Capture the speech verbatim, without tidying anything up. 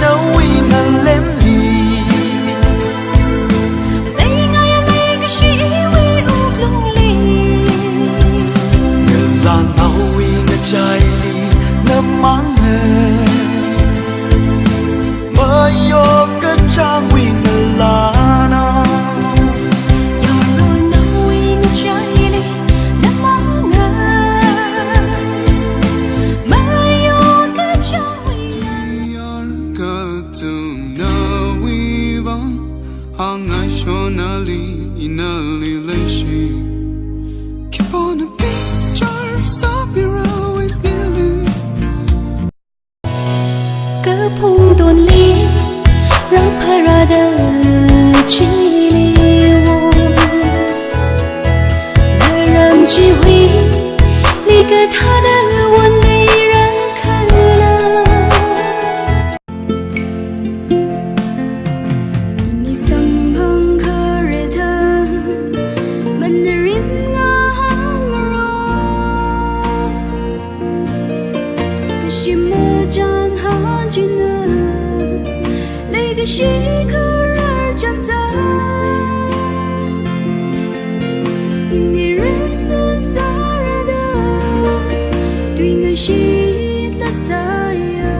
Nawui ngalemli. Leingaiya leikashi iwui wuklungli. Ngalānaowui ngachaili namangna. Mayo kachāngwui ngalānao. Yaronnaowui ngachaili namangna. Mayo kachāngwui Yarkatumnawui vang, hangaishonali nali leishi. Khipana bichar sābira wui nili. Kaphungtonli, rāpharāda chili wo. Naram chiwui, likathāda wonli rākhala. Ini samphang kharethang, manarim ngahānra. Kashi machānghān china, leikashi kharar chānsā. Ini resu sārada, tui ngashit lasāya.